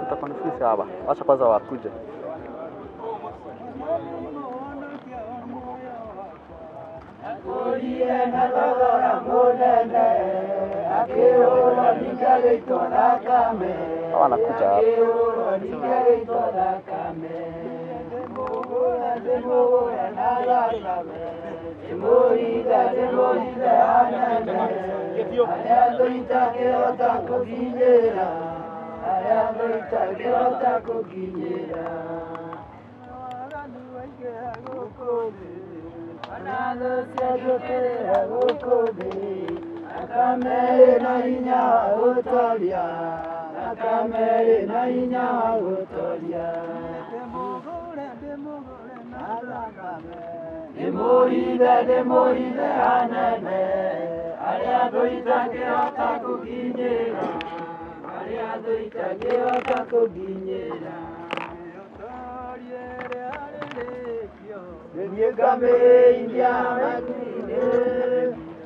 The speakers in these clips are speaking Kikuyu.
Utakonfuse hawa. Wacha kwanza wakuje. Hawa wanakuja hapa.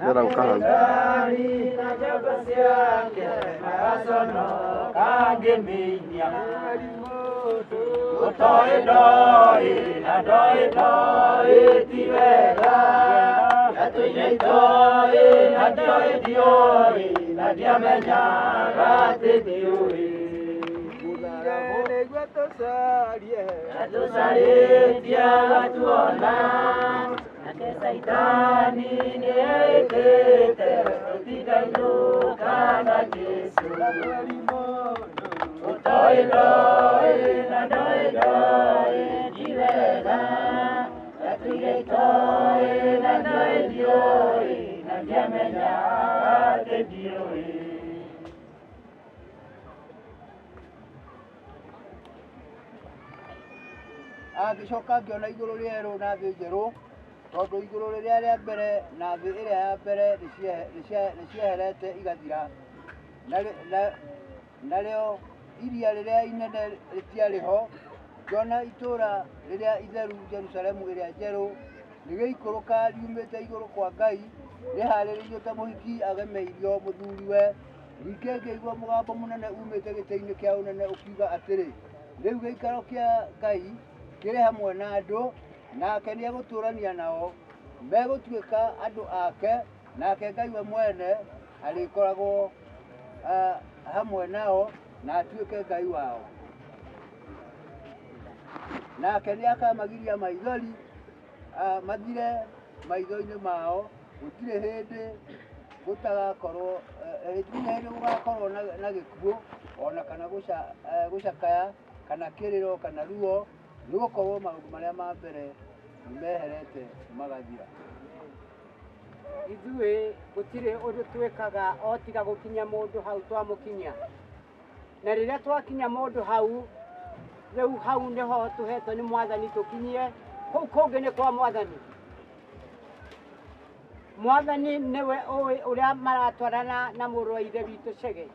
Ndĩrenda gũka hau. Agĩcoka ngĩona igũrũ rĩerũ na thĩ njerũ, tondũ igũrũ rĩrĩa rĩa mbere na thĩ ĩrĩa ya mbere nĩcieherete igathira, narĩo iria rĩrĩa inene rĩtiarĩ ho. Ngĩona itũũra rĩrĩa itheru Jerusalemu ĩrĩa njerũ rĩgĩikũrũka riumĩte igũrũ kwa Ngai, rĩhaarĩirio ta mũhiki agemeirio mũthuriwe. Ningĩ ngĩigua mũgambo mũnene umĩte gĩtĩ-inĩ kĩa ũnene ũkiuga atĩrĩ, rĩu gĩikaro kĩa Ngai kĩrĩ hamwe na andũ, nake nĩegũtũũrania nao, megũtuĩka andũ ake, nake Ngai we mwene arĩkoragwo hamwe nao na atuĩke Ngai wao. Nake nĩakamagiria maithori mathire maitho-inĩ mao, gũtirĩ hĩndĩ gũtagakorwo gũgakorwo na gĩkuũ ona kana gũcakaya kana kĩrĩro kana ruo, nĩgũkorwo maũndũ marĩa ma mbere nĩmeherete magathira. Ithuĩ gũtirĩ ũndũ twĩkaga o tiga gũkinya mũndũ hau twamũkinya, na rĩrĩa twakinya mũndũ hau, rĩu hau nĩho tũhetwo nĩ Mwathani tũkinyie, kũu kũngĩ nĩ kwa Mwathani. Mwathani nĩwe ũĩ ũrĩa maratwarana na mũrũ wa ithe witũ Chege,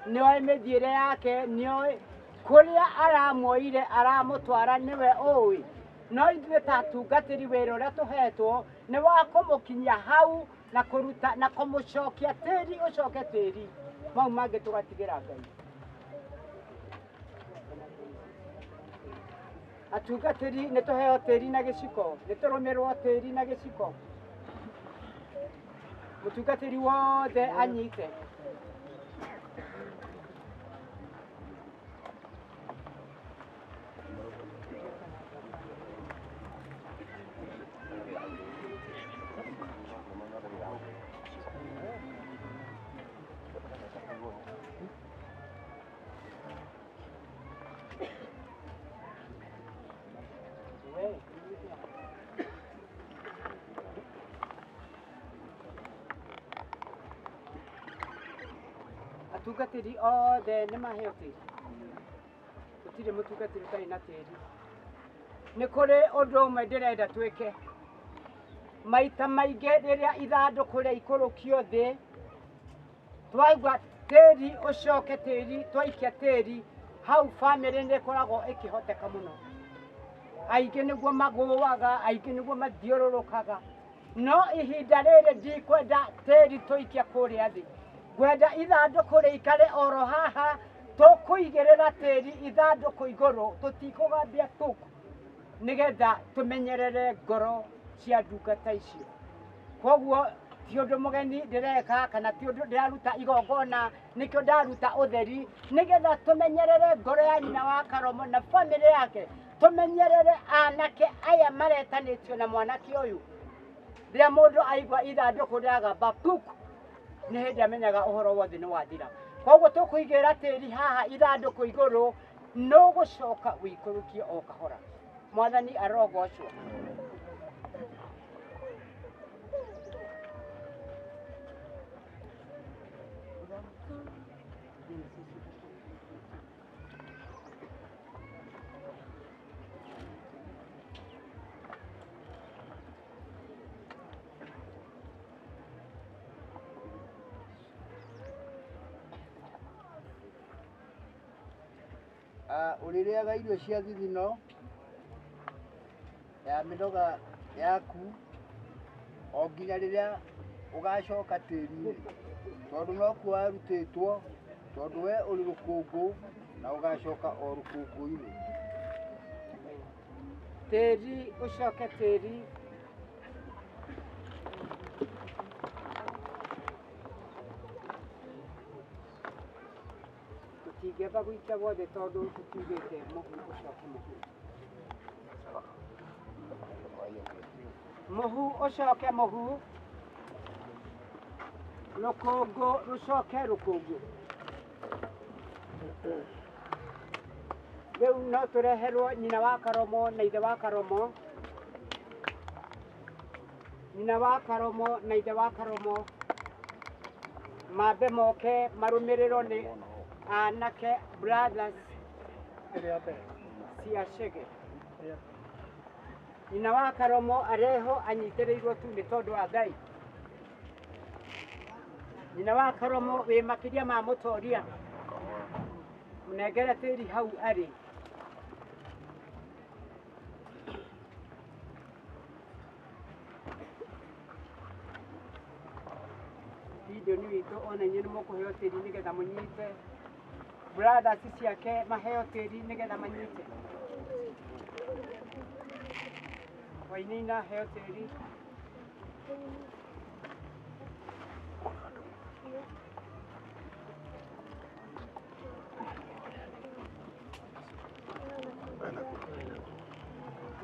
nĩoĩ mĩthiĩre yake, nĩoĩ kũrĩa aramuoire aramũtwara, nĩwe ũĩ. No ithuĩ ta atungatĩri wĩra ũrĩa tũhetwo nĩ wa kũmũkinyia hau na kũruta na kũmũcokia tĩri ũcoke tĩri, mau mangĩ tũgatigĩra Ngai. Atungatĩri nĩ tũheo tĩri na gĩciko, nĩ tũrũmĩrwo tĩri na gĩciko, mũtungatĩri wothe anyite. Atungatĩri othe nĩ maheo tĩri, gũtirĩ mũtungatĩri ũtarĩ na tĩri. Nĩ kũrĩ ũndũ ũmwe ndĩrenda twĩke maita maingĩ, rĩrĩa ithandũkũ rĩaikũrũkio thĩ, twaigua tĩri ũcoke tĩri, twaikia tĩri hau, bamĩrĩ nĩ ĩkoragwo ĩkĩhoteka mũno. Aingĩ nĩguo magũaga, aingĩ nĩguo mathiũrũrũkaga, no ihinda rĩrĩ ndikwenda tĩri tũikie kũrĩa thĩ, ngwenda ithandũkũ rĩikare oro haha, Tũkũigĩrĩra tĩri ithandũkũ igũrũ, tũtikũgambia tũkũ nĩgetha tũmenyerere ngoro cia ndungata icio. Koguo ti ũndũ mũgeni ndĩreka kana ti ũndũ ndĩraruta igongona, nĩkĩo ndaruta ũtheri nĩgetha tũmenyerere ngoro ya nyina wa Karomo na bamĩrĩ yake, tũmenyerere anake aya maretanĩtio na mwanake ũyũ. Rĩrĩa mũndũ aigua ithandũkũ rĩagamba puku, nĩ hĩndĩ amenyaga ũhoro wothe nĩ wathira. Koguo tũkũigĩrĩra tĩri haha ithandũkũ igũrũ, no gũcoka wĩikũrũkie o kahora. Mwathani arogocwo. Ũrĩrĩaga irio cia thithino ya mĩnoga yaku o nginya rĩrĩa ũgacoka tĩri-inĩ, tondũ nokuo warutĩtwo, tondũ we ũrĩ rũkũngũ na ũgacoka o rũkũngũ-inĩ. Tĩri ũcoke tĩri. Tũtingĩamba gũikia wothe tondũ tũtiugĩte mũhu ũcoke mũhu. Mũhu ũcoke mũhu, rũkũngũ rũcoke rũkũngũ. Rĩu no tũreherwo nyina wa Karomo na ithe wa Karomo. Nyina wa Karomo na ithe wa Karomo mambe moke marũmĩrĩrwo nĩ anake brothers cia Chege. Nyina wa Karomo areho anyitĩrĩirwo tu nĩ tondũ wa Ngai. Nyina wa Karomo wĩ makĩria ma mũtoria, mũnengere tĩri hau arĩ. Gideon witũ ona inyuĩ nĩ mũkũheo tĩri nĩgetha mũnyite. Brothers ciake maheo tĩri nĩgetha manyite. Wainaina heo tĩri.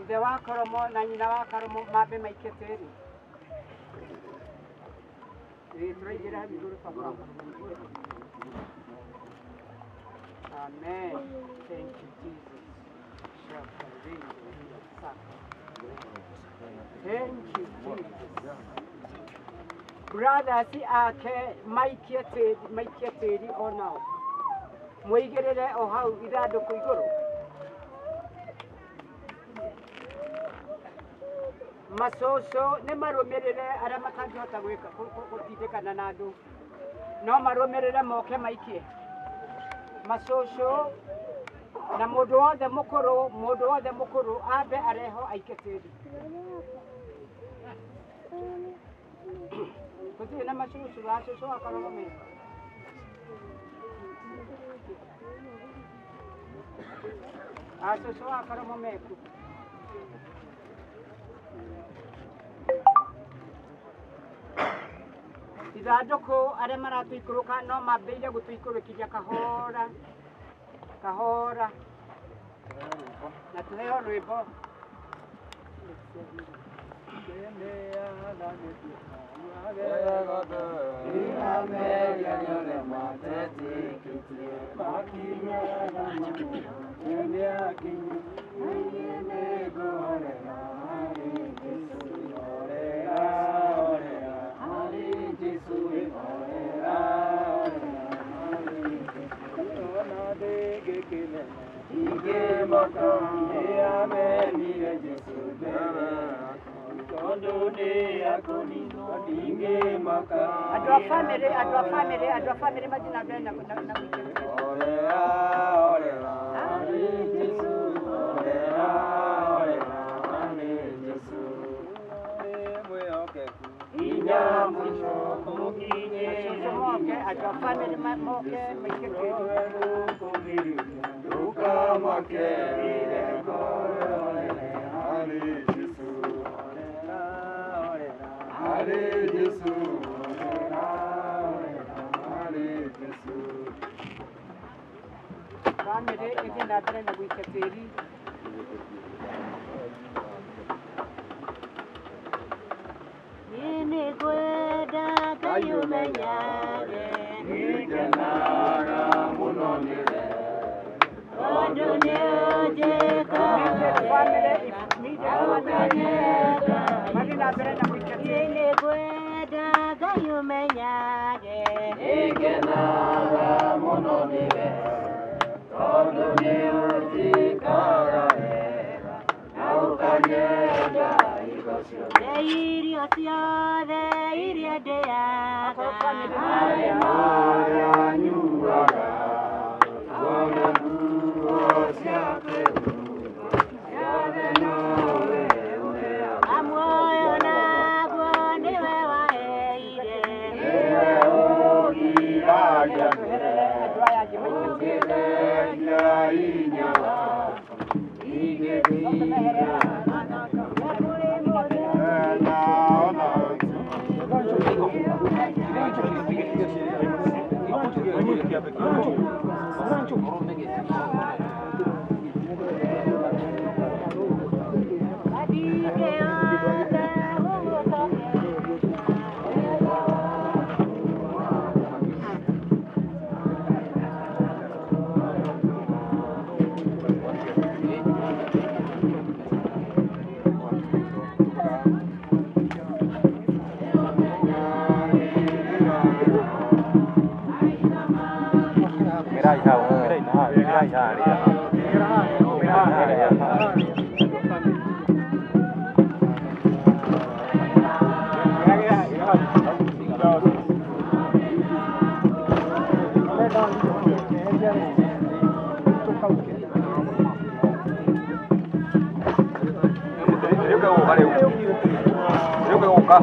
Ithe wa Karomo na nyina wa Karomo mambe maikie tĩri. Tũraigĩra hau igũrũ baba. Amen. Thank you, Jesus. Thank you, Jesus. Brothers ake maikie tĩri o nao. Mũigĩrĩre o hau ithandũkũ igũrũ. Macũcũ nĩ marũmĩrĩre arĩa matangĩhota gwĩka gũtindĩkana na andũ, no marũmĩrĩre moke maikie. Macũcũ na mũndũ wothe mũkũrũ, mũndũ wothe mũkũrũ ambe areho aikie tĩri. Tũtirĩ na macũcũ, acũcũ akoragwo me acũcũ akoragwo meku. Ithandũkũ arĩa maratũikũrũka no mambĩrĩrie gũtũikũrũkithia kahora kahora, na tũheo rwĩmbo. Andũ a bamĩrĩ, andũ a bamĩrĩ, andũ a bamĩrĩ mathiĩ na mbere na Moke andũ a bamĩrĩ moke maikie tĩri. Bamĩrĩ ĩthiĩ na mbere na gũikia tĩri. Niĩ nĩngwenda Ngai ũmenyage tondũ nĩũnjĩkaga Bamĩrĩ wega immediate na family ũkanyenda. Mathiĩ na mbere na gũikia Niĩ tĩri. nĩngwenda Ngai ũmenyage Nĩ irio ciothe iria ndĩaga na muoyo naguo nĩwe waheire. Tweherere andũ aya angĩ maikie tĩri. Ndingĩhota gũgũcokeria. Rĩu gũka rĩu. Rĩu gũka.